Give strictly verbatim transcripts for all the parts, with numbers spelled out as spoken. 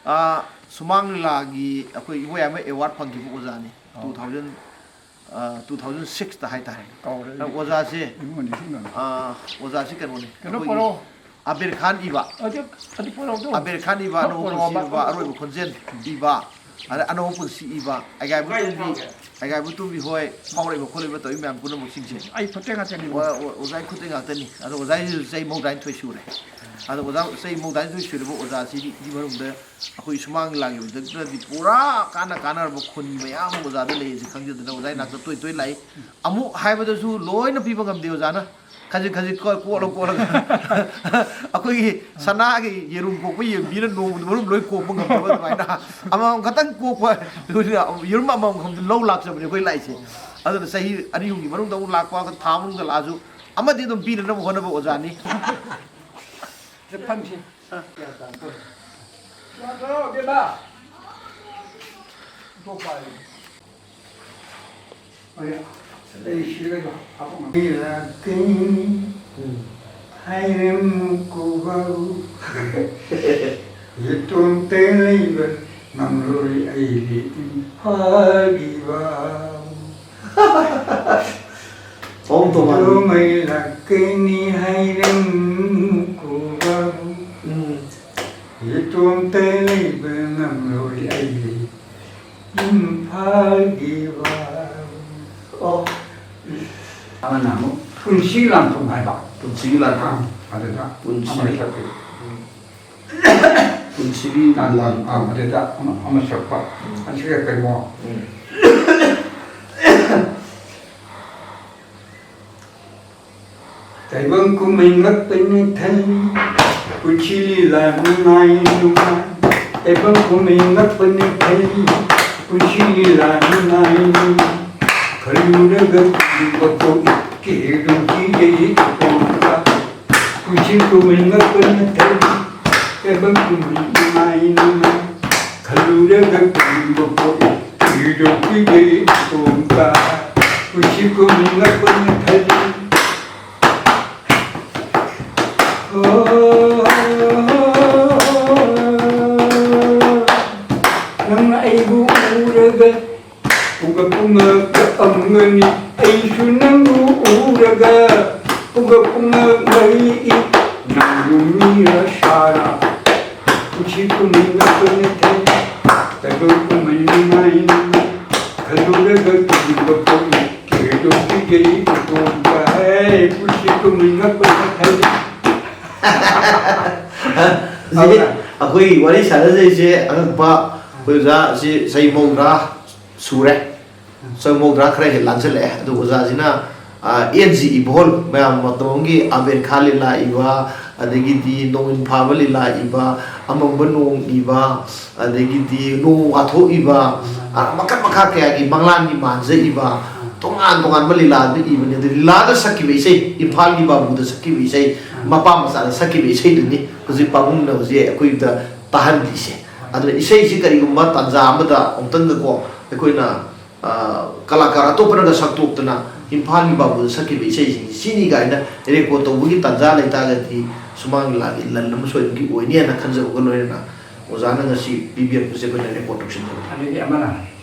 ꯑꯥ, ꯁꯨꯃꯥꯡ ꯂꯤꯂꯥꯒꯤ ꯑꯩꯈꯣꯏ ꯏꯕꯣꯌꯥꯏꯃ ꯑꯦꯋꯥꯔꯗ ꯐꯪꯈꯤꯕ ꯑꯣꯖꯥꯅꯤ꯫ ꯑꯣ꯫ Two thousand, ꯑꯥ, two thousand six ꯇ ꯍꯥꯏꯇꯥꯔꯦ꯫ ꯀꯥꯎꯔꯦ ꯑꯗ ꯑꯩ꯫ ꯑꯣꯖꯥꯁꯦ, ꯅꯤꯡꯕꯨ ꯅꯤꯡꯁꯤꯡꯉꯝꯃꯦ꯫ ꯑꯥ, ꯑꯣꯖꯥꯁꯤ ꯀꯩꯅꯣꯅꯤ, ꯀꯩꯅꯣ ꯑꯩꯈꯣꯏꯒꯤ ꯄꯣꯔꯛꯑꯣ꯫ ꯑꯕꯤꯔ ꯈꯥꯟ ꯏꯕ꯫ ꯑꯗꯨ, ꯑꯗꯨ ꯄꯣꯔꯛꯑꯣ, ꯑꯗꯨ꯫ ꯑꯕꯤꯔ ꯈꯥꯟ ꯏꯕ, ꯑꯅꯧꯕ ꯄꯣꯔꯛꯑꯣ, ꯄꯨꯟꯁꯤ ꯏꯕ, ꯄꯣꯔꯛꯑꯣ꯫ ꯑꯔꯣꯏꯕ ꯈꯣꯟꯖꯦꯜ ꯏꯕ꯫ ꯑꯗ ꯑꯅꯧꯕ ꯄꯨꯟꯁꯤ ꯏꯕ, ꯑꯩꯒꯥꯏꯕꯨ ꯇꯨꯝꯕꯤ, ꯑꯩꯒꯥꯏꯕꯨ ꯇꯨꯝꯕꯤ ꯍꯣꯏ, ꯐꯥꯎꯔꯛꯏꯕ ꯈꯣꯠꯂꯛꯏꯕ ꯇꯧꯔꯤ ꯃꯌꯥꯝ ꯄꯨꯝꯅꯃꯛꯁꯤꯡꯁꯦ꯫ ꯑꯩ ꯈꯨꯠꯇ ꯉꯥꯛꯇꯅꯤ꯫ ꯑꯣ-, ꯑꯣ-, ꯑꯣꯖꯥꯒꯤ ꯈꯨꯠꯇ ꯉꯥꯛꯇꯅꯤ꯫ ꯑꯗꯣ ꯑꯣꯖꯥꯒꯤꯁꯨ ꯆꯍꯤ ꯃꯧꯗ꯭ꯔꯥꯅꯤꯊꯣꯏ ꯁꯨꯔꯦ꯫ ꯑꯗꯣ ꯑꯣꯖꯥ ꯆꯍꯤ ꯃꯧꯗ꯭ꯔꯥꯅꯤꯊꯣꯏ ꯁꯨꯔꯕ ꯑꯣꯖꯥꯁꯤꯒꯤ ꯃꯅꯨꯡꯗ ꯑꯩꯈꯣꯏ ꯁꯨꯃꯥꯡ ꯂꯤꯂꯥꯒꯤ ꯃꯊꯛꯇꯗꯤ ꯄꯨꯔꯥ ꯀꯥꯟꯅ ꯀꯥꯟꯅꯔꯕ ꯈꯨꯟꯒꯤ ꯃꯌꯥꯝ ꯑꯃ ꯑꯣꯖꯥꯗ ꯂꯩꯔꯤꯁꯦ ꯈꯪꯖꯗꯅ ꯑꯣꯖꯥꯒꯤ ꯅꯥꯛꯇ ꯇꯣꯏ ꯇꯣꯏ ꯂꯥꯛꯏ꯫ ꯑꯃꯨꯛ ꯍꯥꯏꯕꯗꯁꯨ ꯂꯣꯏꯅ ꯄꯤꯕ ꯉꯝꯗꯦ ꯑꯣꯖꯥꯅ꯫ ꯈꯖꯤꯛ ꯈꯖꯤꯛ ꯀꯣ-, ꯀꯣꯠꯂ ꯀꯣꯠꯂꯒ ꯑꯩꯈꯣꯏꯒꯤ ꯁꯅꯥꯒꯤ ꯌꯦꯔꯨꯝ ꯀꯣꯛꯄ ꯌꯦꯟꯕꯤꯅ ꯅꯣꯡꯃꯗ ꯃꯔꯨꯝ ꯂꯣꯏ ꯀꯣꯛꯄ ꯉꯝꯗꯕ ꯑꯗꯨꯃꯥꯏꯅ ꯑꯃꯃꯝ ꯈꯛꯇꯪ ꯀꯣꯛꯄ, ꯌꯦꯔꯨꯝ ꯑꯃꯃꯝ ꯈꯛꯇꯪ ꯂꯧ ꯂꯥꯛꯆꯕꯅꯦ ꯑꯩꯈꯣꯏ ꯂꯥꯛꯏꯁꯦ꯫ ꯑꯗꯨꯅ ꯆꯍꯤ ꯑꯅꯤ ꯑꯍꯨꯝꯒꯤ ꯃꯅꯨꯡꯗ ꯑꯃꯨꯛ ꯂꯥꯛꯄ, ꯊꯥ ꯃꯅꯨꯡꯗ ꯂꯥꯛꯑꯁꯨ ꯑꯃꯗꯤ ꯑꯗꯨꯝ ꯄꯤꯅꯅꯕ ꯍꯣꯠꯅꯕ ꯑꯣꯖꯥꯅꯤ꯫ ꯁꯤꯗ ꯐꯝꯁꯤ꯫ ꯂꯥꯛꯀꯅꯤ ꯍꯥꯏꯔꯝꯃꯨꯀꯣ ꯕꯥꯕꯨ, ꯏꯇꯣꯝꯇ ꯂꯩꯕ ꯉꯝꯂꯣꯏ ꯑꯩꯗꯤ ꯏꯝꯐꯥꯜꯒꯤ ꯕꯥꯕꯨ꯫ ꯃꯑꯣꯡ ꯇꯣꯉꯥꯟꯅ꯫ ꯏꯇꯣꯝꯇ ꯂꯥꯛꯀꯅꯤ ꯍꯥꯏꯔꯝꯃꯨꯀꯣ ꯕꯥꯕꯨ, ꯎꯝ꯫ ꯏꯇꯣꯝꯇ ꯂꯩꯕ ꯉꯝꯂꯣꯏ ꯑꯩꯗꯤ ꯏꯝꯐꯥꯜꯒꯤ ꯕꯥꯕꯨ꯫ ꯑꯣ꯫ ꯑꯃꯅ ꯑꯃꯨꯛ ꯄꯨꯟꯁꯤꯒꯤ ꯂꯥꯟꯐꯝ ꯍꯥꯏꯕ꯫ ꯄꯨꯟꯁꯤꯒꯤ ꯂꯥꯟꯐꯝ꯫ ꯑꯥ, ꯑꯗꯨꯗ ꯄꯨꯟꯁꯤꯒꯤ ꯑꯃ ꯁꯛꯄꯤ꯫ ꯎꯝ꯫ ꯄꯨꯟꯁꯤꯒꯤ ꯂꯥꯟꯐꯝ꯫ ꯑꯥ, ꯑꯗꯨꯗ ꯑꯃ, ꯑꯃ ꯁꯛꯄ꯫ ꯎꯝ꯫ ꯑꯁꯤꯒ ꯀꯩꯅꯣ꯫ ꯎꯝ꯫ ꯇꯥꯏꯕꯪ ꯀꯨꯝꯍꯩ ꯉꯛꯄꯅ ꯊꯜꯂꯤ, ꯄꯨꯟꯁꯤ ꯂꯤꯂꯥ ꯅꯨꯡꯉꯥꯏ ꯅꯨꯡꯉꯥꯏ꯫ ꯇꯥꯏꯕꯪ ꯀꯨꯝꯍꯩ ꯉꯛꯄꯅ ꯊꯜꯂꯤ, ꯄꯨꯟꯁꯤ ꯂꯤꯂꯥ ꯅꯨꯡꯉꯥꯏ ꯅꯨꯡꯉꯥꯏ꯫ ꯈꯜꯂꯨꯔꯒ ꯀꯤꯕ ꯄꯣꯛꯏ, ꯀꯤꯗꯨꯝ ꯀꯤꯖꯩ ꯏꯇꯣꯝꯇ꯫ ꯄꯨꯟꯁꯤ ꯀꯨꯝꯍꯩ ꯉꯛꯄꯅ ꯊꯜꯂꯤ, ꯇꯥꯏꯕꯪ ꯀꯨꯝꯍꯩ ꯅꯨꯡꯉꯥꯏ ꯅꯨꯡꯉꯥꯏ꯫ ꯈꯜꯂꯨꯔꯒ ꯀꯤꯕ ꯄꯣꯛꯏ, ꯀꯤꯗꯨꯝ ꯀꯤꯖꯩ ꯏꯇꯣꯝꯇ꯫ ꯄꯨꯟꯁꯤ ꯀꯨꯝꯍꯩ ꯉꯛꯄꯅ ꯊꯜꯂꯤ꯫ ꯑꯣ꯫ ꯄꯨꯝꯃꯛꯑꯝꯒꯅꯤ꯫ ꯑꯩꯁꯨ ꯅꯪꯕꯨ ꯎꯔꯒ ꯄꯨꯝꯃꯛ ꯄꯨꯝꯃꯛ ꯃꯩ ꯏ꯫ ꯅꯪꯕꯨ ꯃꯤꯔ ꯁꯥꯔ ꯄꯨꯟꯁꯤ ꯄꯨꯝꯅꯃꯛꯇ ꯅꯊꯟ ꯇꯔꯨꯛ ꯀꯨꯝꯍꯩ ꯅꯨꯡꯉꯥꯏꯅ ꯈꯜꯂꯨꯔꯒ ꯀꯤꯕ ꯄꯣꯛꯏ꯫ ꯀꯤꯔꯗꯨ ꯀꯤꯖꯩ ꯏꯇꯣꯝꯇ ꯍꯥꯏ ꯄꯨꯟꯁꯤ ꯀꯨꯝꯍꯩ ꯉꯛꯄ ꯃꯈꯜ꯫ ꯍꯧꯖꯤꯛ ꯑꯩꯈꯣꯏ ꯋꯥꯔꯤ ꯁꯥꯟꯅꯖꯩꯁꯦ ꯑꯉꯛꯄ ꯑꯩꯈꯣꯏ ꯑꯣꯖꯥ ꯑꯁꯤ ꯆꯍꯤ ꯃꯧꯗ꯭ꯔꯥ ꯁꯨꯔꯦ꯫ ꯆꯍꯤ ꯃꯧꯗ꯭ꯔꯥ ꯈꯔ ꯍꯦꯛ ꯂꯥꯟꯖꯜꯂꯛꯑꯦ꯫ ꯑꯗꯨ ꯑꯣꯖꯥꯁꯤꯅ ꯑꯦꯟ ꯖꯤ ꯏꯕꯣꯜ ꯃꯌꯥꯝ ꯃꯇꯝꯒꯤ ꯑꯕꯦꯔ ꯈꯥ ꯂꯤꯂꯥ ꯏꯕ, ꯑꯗꯒꯤꯗꯤ ꯅꯣꯡꯏꯟ ꯐꯥꯕ ꯂꯤꯂꯥ ꯏꯕ, ꯑꯃꯝꯕ ꯅꯣꯡ ꯏꯕ, ꯑꯗꯒꯤꯗꯤ ꯅꯣꯡ ꯋꯥꯊꯣꯛ ꯏꯕ, ꯃꯈꯜ ꯃꯈꯥ ꯀꯌꯥꯒꯤ ꯃꯪꯂꯥꯟꯒꯤ ꯃꯥꯟꯖ ꯏꯕ, ꯇꯣꯉꯥꯟ ꯇꯣꯉꯥꯟꯕ ꯂꯤꯂꯥꯗ ꯏꯕꯅꯤ꯫ ꯑꯗꯨ ꯂꯤꯂꯥꯗ ꯁꯛꯈꯤꯕ ꯏꯁꯩ ꯏꯝꯐꯥꯜꯒꯤ ꯕꯥꯕꯨꯗ ꯁꯛꯈꯤꯕ ꯏꯁꯩ ꯃꯄꯥ ꯃꯆꯥꯗ ꯁꯛꯈꯤꯕ ꯏꯁꯩꯗꯨꯅꯤ ꯍꯧꯖꯤꯛ ꯄꯥꯕꯨꯡꯅ ꯍꯧꯖꯤꯛ ꯑꯩꯈꯣꯏꯗ ꯇꯥꯍꯜꯂꯤꯁꯦ꯫ ꯑꯗꯨꯅ ꯏꯁꯩꯁꯤ ꯀꯔꯤꯒꯨꯝꯕ ꯇꯥꯟꯖꯥ ꯑꯃꯗ ꯑꯃꯨꯛꯇꯪꯗꯀꯣ ꯑꯩꯈꯣꯏꯅ ꯀꯂꯥꯀꯥꯔ ꯑꯇꯣꯞꯄꯅꯒ ꯁꯛꯇꯣꯛꯇꯅ ꯏꯝꯐꯥꯜꯒꯤ ꯕꯥꯕꯨꯗ ꯁꯛꯈꯤꯕ ꯏꯁꯩꯁꯤꯡꯁꯤ ꯁꯤꯅꯤ ꯀꯥꯏꯅ ꯔꯦꯀꯣꯔꯠ ꯇꯧꯕꯒꯤ ꯇꯥꯟꯖꯥ ꯂꯩꯇꯥꯔꯒꯗꯤ ꯁꯨꯃꯥꯡ ꯂꯤꯂꯥꯒꯤ ꯂꯟ ꯑꯃ ꯁꯣꯏꯗꯅꯒꯤ ꯑꯣꯏꯅꯤ ꯍꯥꯏꯅ ꯈꯟꯖꯕꯒ ꯂꯣꯏꯅꯅ ꯑꯣꯖꯥꯅ ꯉꯁꯤ ꯄꯤꯕꯤꯔꯛꯄꯁꯦ ꯑꯩꯈꯣꯏꯅ ꯔꯦꯀꯣꯔꯠ ꯇꯧꯁꯤꯟꯖꯕꯅꯤ꯫ ꯑꯗꯒꯤ ꯑꯃꯅ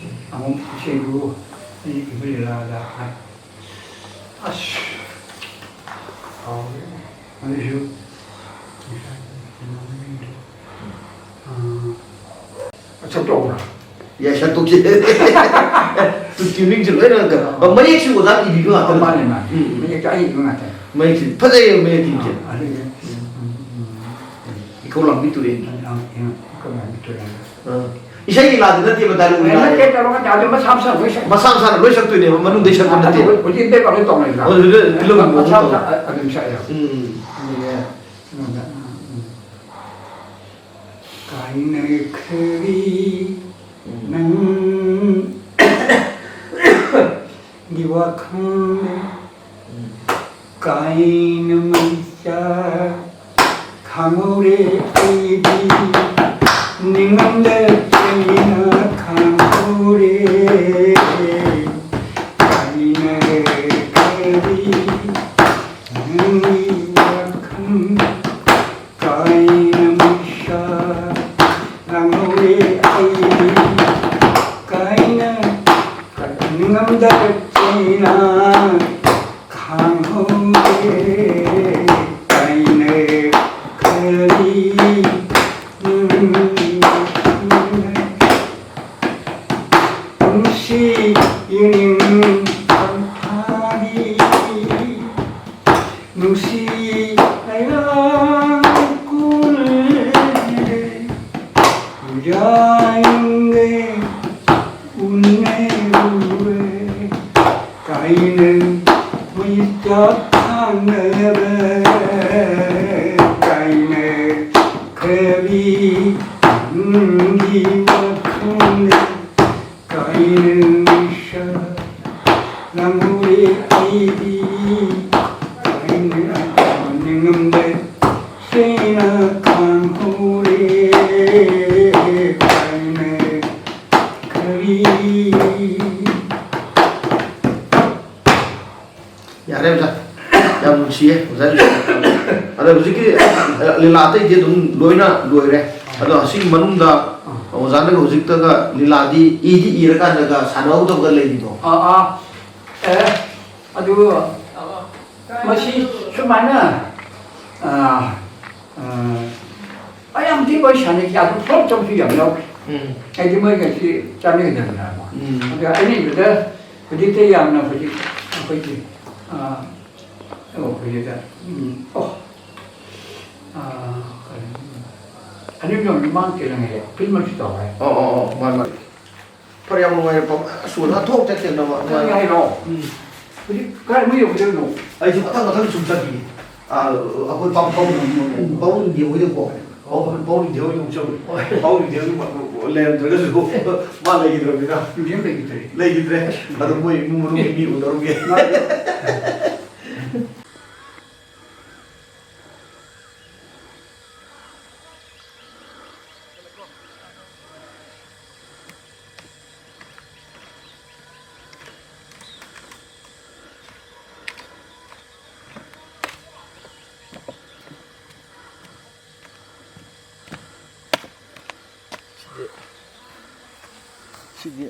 ꯑꯃꯨꯛ ꯏꯁꯩꯗꯨ ꯑꯩ ꯏꯕ ꯂꯤꯂꯥꯗ ꯑꯁ ꯀꯥꯎꯔꯦ꯫ ꯑꯗꯨꯁꯨ ꯉꯁꯥꯏ ꯀꯩꯅꯣꯒꯤꯗꯣ, ꯑꯥ, ꯁꯛꯇꯣꯛꯄ꯭ꯔꯥ? ꯌꯥꯏ, ꯁꯛꯇꯣꯛꯁꯤ꯫ ꯇꯨ ꯇ꯭ꯌꯨꯅꯤꯡꯁꯦ ꯂꯣꯏꯅ ꯀꯩꯅꯣ, ꯃꯌꯦꯛꯁꯨ ꯑꯣꯖꯥ ꯏꯕꯤꯕ ꯉꯥꯛꯇꯅꯤ꯫ ꯃꯥꯅꯦ, ꯃꯥꯅꯦ꯫ ꯎꯝ, ꯎꯝ꯫ ꯃꯌꯦꯛꯇ ꯑꯩ ꯏꯕ ꯉꯥꯛꯇꯅꯤ꯫ ꯃꯌꯦꯛꯁꯤ ꯐꯖꯩꯌꯦ, ꯃꯌꯦꯛꯁꯤꯡꯁꯦ꯫ ꯑꯗꯨꯒꯤ, ꯎꯝ, ꯎꯝ, ꯎꯝ꯫ ꯏꯈꯧ ꯂꯥꯡꯕꯤ ꯇꯨꯔꯦꯟ꯫ ꯏꯈꯧ ꯂꯥꯡꯕꯤ ꯇꯨꯔꯦꯟ꯫ ꯑꯥ꯫ ꯏꯁꯩ ꯂꯤꯂꯥꯗꯤ ꯅꯠꯇꯦꯕ, ꯗꯥꯏꯂꯣꯛ ꯂꯤꯂꯥ꯫ ꯅꯠꯇꯦ, ꯗꯥꯏꯂꯣꯛ ꯅꯠꯇꯦ, ꯑꯗꯨ ꯃꯁꯥ ꯃꯁꯥ ꯂꯣꯏ ꯁꯛ-, ꯃꯁꯥ ꯃꯁꯥꯅ ꯂꯣꯏ ꯁꯛꯇꯣꯏꯅꯦꯕ, ꯃꯅꯨꯡꯗꯩ ꯁꯛꯄ ꯅꯠꯇꯦ꯫ ꯑꯗꯨ ꯍꯧꯖꯤꯛ ꯗꯥꯏꯂꯣꯛ ꯂꯣꯏ ꯇꯧꯅꯩꯗꯅ꯫ ꯑꯣ, ꯑꯗꯨꯗ ꯐꯤꯂꯝ ꯃꯁꯥ ꯃꯑꯣꯡ ꯃꯁꯥ ꯇꯧ-, ꯑꯗꯨꯝ ꯁꯛꯑꯦꯕ꯫ ꯎꯝ꯫ ꯑꯗꯨꯒ ꯀꯩꯅꯣꯗ, ꯎꯝ, ꯎꯝ꯫ ꯀꯥꯏꯅꯈ꯭ꯔꯕꯤ ꯅꯪꯒꯤ ꯋꯥꯈꯜ ꯀꯥꯏꯅ ꯃꯩꯁꯥ ꯈꯥꯡꯍꯧꯔꯦ ꯑꯩꯗꯤ꯫ ꯅꯤꯡꯉꯝꯗ ꯆꯩꯅ ꯈꯥꯡꯍꯧꯔꯦ꯫ ꯀꯥꯏꯅꯈ꯭ꯔꯕꯤ ꯅꯪꯒꯤ ꯋꯥꯈꯜ ꯀꯥꯏꯅ ꯃꯩꯁꯥ ꯂꯥꯡꯍꯧꯔꯦ ꯑꯩꯗꯤ꯫ ꯀꯥꯏꯅ ꯆꯠꯁꯤꯅ ꯈꯪꯍꯧꯗꯦ ꯀꯥꯏꯅꯈ꯭ꯔꯕꯤ ꯅꯨꯡꯁꯤ ꯏꯅꯤꯡ ꯐꯥꯕꯤ ꯅꯨꯡꯁꯤ ꯂꯩꯔꯥꯡ ꯀꯨꯜꯂꯦ ꯎꯖꯥꯏꯪꯒꯦ ꯎꯟꯅꯦꯔꯨꯋꯦ ꯀꯥꯏꯅ ꯃꯩꯆꯥꯛ ꯊꯥꯅꯕ ꯀꯥꯏꯅ ꯈꯕꯤ ꯅꯪꯒꯤ ꯋꯥꯈꯜ ꯀꯥꯏꯅ ꯅꯤꯁꯥ ꯅꯪꯕꯨ ꯑꯩꯗꯤ ꯀꯥꯏꯅ ꯅꯤꯡꯉꯝꯗꯦ ꯁꯦꯡꯅ ꯈꯪꯍꯧꯔꯦ ꯀꯥꯏꯅ ꯈꯕꯤ ꯌꯥꯔꯦ ꯑꯣꯖꯥ, ꯌꯥꯝ ꯅꯨꯡꯁꯤꯌꯦ ꯑꯣꯖꯥ꯫ ꯑꯗꯣ ꯍꯧꯖꯤꯛꯀꯤ ꯂꯤꯂꯥ ꯑꯇꯩꯗꯤ ꯑꯗꯨꯝ ꯂꯣꯏꯅ ꯂꯣꯏꯔꯦ꯫ ꯑꯗꯣ ꯑꯁꯤꯒꯤ ꯃꯅꯨꯡꯗ ꯑꯣꯖꯥꯅꯒ ꯍꯧꯖꯤꯛꯇꯒ ꯂꯤꯂꯥꯗꯤ ꯏꯗꯤ ꯏꯔꯀꯥꯟꯗꯒ ꯁꯥꯟꯅꯍꯧꯗꯕꯒ ꯂꯩꯔꯤꯗꯣ? ꯑꯥ, ꯑꯥ꯫ ꯑꯦ, ꯑꯗꯨ, ꯃꯁꯤ ꯁꯨꯃꯥꯏꯅ, ꯑꯥ, ꯑꯥ, ꯑꯩ ꯌꯥꯝ ꯊꯤ ꯋꯥꯔꯤ ꯁꯥꯟꯅꯩ, ꯑꯗꯨ ꯐ꯭ꯂꯣꯞ ꯇꯧꯕꯁꯨ ꯌꯥꯝ ꯌꯥꯎꯈꯤ꯫ ꯎꯝ꯫ ꯍꯥꯏꯗꯤ ꯃꯣꯏ ꯉꯁꯤ ꯆꯥꯟꯅꯈꯤꯗꯕꯅꯤꯅꯀꯣ꯫ ꯎꯝ꯫ ꯑꯗ ꯑꯅꯤꯗꯨꯗ ꯍꯧꯖꯤꯛꯇ ꯌꯥꯝꯅ ꯍꯧꯖꯤꯛ ꯑꯩꯈꯣꯏꯒꯤ, ꯑꯥ, ꯑꯣ, ꯍꯧꯖꯤꯛꯇ, ꯎꯝ, ꯑꯣ, ꯑꯥ, ꯀꯔꯤ, ꯑꯅꯤꯗꯣ ꯃꯃꯥꯡ ꯀꯩꯅꯣꯅꯦ, ꯐꯤꯜꯝ ꯑꯃꯁꯨ ꯇꯧꯔꯦ꯫ ꯑꯣ, ꯑꯣ, ꯑꯣ, ꯃꯥꯅꯤ, ꯃꯥꯅꯤ꯫ ꯐꯔꯦ, ꯌꯥꯝ ꯅꯨꯡꯉꯥꯏꯔꯦ, ꯄꯥꯎ ꯃꯌꯥꯝ ꯁꯨꯅ ꯊꯣꯛ ꯆꯠꯇꯦ ꯅꯃ-, ꯀꯔꯤ ꯅꯨꯡꯉꯥꯏꯔꯦ꯫ ꯍꯥꯏꯅꯣ? ꯎꯝ꯫ ꯍꯧꯖꯤꯛ ꯀꯔꯥꯏ ꯃꯣꯏ ꯌꯧꯒꯗꯣꯏꯅꯣ? ꯑꯩꯁꯨ ꯃꯊꯪ ꯃꯊꯪ ꯁꯨꯝ ꯆꯠꯈꯤꯒꯦ꯫ ꯑꯥ, ꯑꯩꯈꯣꯏ ꯄꯥꯎ-, ꯄꯥꯎ-, ꯄꯥꯎ ꯅꯤꯡꯊꯤ ꯍꯣꯏꯗꯀꯣ꯫ ꯄꯥꯎ-, ꯄꯥꯎ ꯅꯤꯡꯊꯤ ꯍꯣꯏ ꯑꯃꯨꯛ ꯆꯠꯂꯨꯏ꯫ ꯄꯥꯎ ꯅꯤꯡꯊꯤ ꯍꯣꯏ ꯂꯩꯔꯝꯗ꯭ꯔꯒꯁꯨ ꯃꯥ ꯂꯩꯈꯤꯗ꯭ꯔꯕꯅꯤꯅ꯫ ꯃꯤꯁꯦ ꯂꯩꯈꯤꯗ꯭ꯔꯦ꯫ ꯂꯩꯈꯤꯗ꯭ꯔꯦ꯫ ꯑꯗꯣ ꯃꯣꯏ ꯏꯃꯨꯡ ꯃꯅꯨꯡꯒꯤ ꯃꯤ ꯎꯅꯔꯨꯒꯦ꯫ ꯃꯥ-, ꯁꯤꯗꯤ, ꯁꯤꯗꯤ